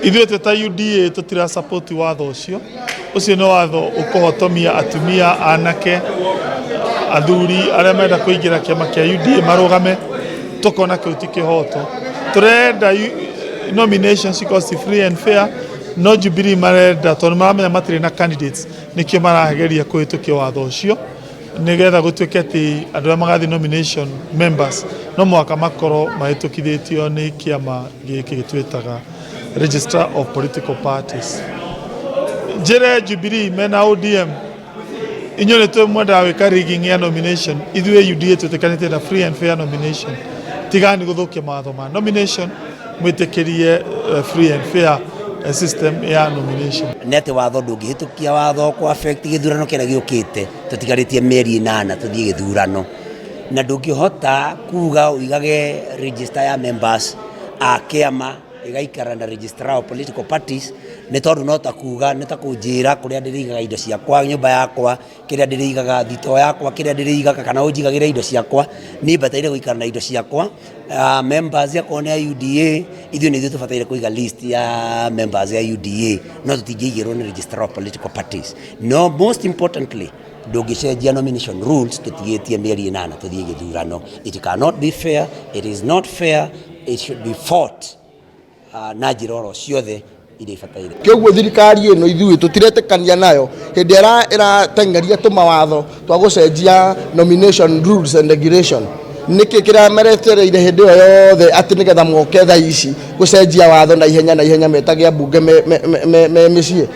Ithuĩ twĩ ta UDA tũtira support watho ũcio. Ũcio nĩ watho ũkũhotomia atumia, anake, athuri arĩa marenda kũingĩra kĩama kĩa UDA marũgame, tũkona kĩu ti kĩhoto. Tũrenda nominations cikorwo ci free and fair, no Jubilee marenda tondũ maramenya matirĩ na candidates, nĩkĩo marageria kũhĩtũkia watho ũcio nĩgetha gũtuĩke atĩ andũ arĩa magathiĩ nomination members no mũhaka makorwo mahĩtũkithĩtio nĩ kĩama gĩkĩ twĩtaga Registrar of Political Parties. Njĩre Jubilee mena ODM, inyuĩ nĩ mwendaga gwĩka rigging ya nomination, ithuĩ UDA twĩtĩkanĩtie na free and fair nomination. Tigani gũthũkia mawatho ma nomination, mwĩtĩkĩrie free and fair system ya nomination. Nĩ atĩ watho ndũngĩhĩtũkia watho kũ affect gĩthurano kĩrĩa gĩũkĩte. Tũtigarĩtie mĩeri 8 tũthiĩ gĩthurano, na ndũngĩhota kuga ũigage register ya members a kĩama ĩgaikara na Registrar of Political Parties, nĩ tondũ no ta kuga nĩ ta kũnjĩra kũrĩa ndĩrĩigaga indo ciakwa, nyũmba yakwa, kĩrĩa ndĩrĩigaga, thitoo yakwa, kĩrĩa ndĩrĩigaga, kana ũnjigagĩre indo ciakwa. Niĩ bataire gũikara na indo ciakwa. Members akorwo nĩ a UDA, ithuĩ nĩ ithuĩ tũbataire kũiga list ya members ya UDA, no tũtingĩigĩrwo nĩ Registrar of Political Parties. No most importantly, ndũngĩcenjia nomination rules tũtigĩtie mĩeri 8 tũthiĩ gĩthurano. It cannot be fair, it is not fair, it should be fought na njĩra oro ciothe iria ibataire. Kĩoguo thirikari ĩno ithuĩ tũtiretĩkania nayo hĩndĩ ĩrĩa ĩrateng'eria tũmawatho twa gũcenjia nomination rules and regulation. Nĩkĩ kĩrĩa meretereire hĩndĩ ĩyo yothe atĩ nĩgetha moke thaa ici gũcenjia watho na ihenya na ihenya, metage ambunge me mĩciĩ?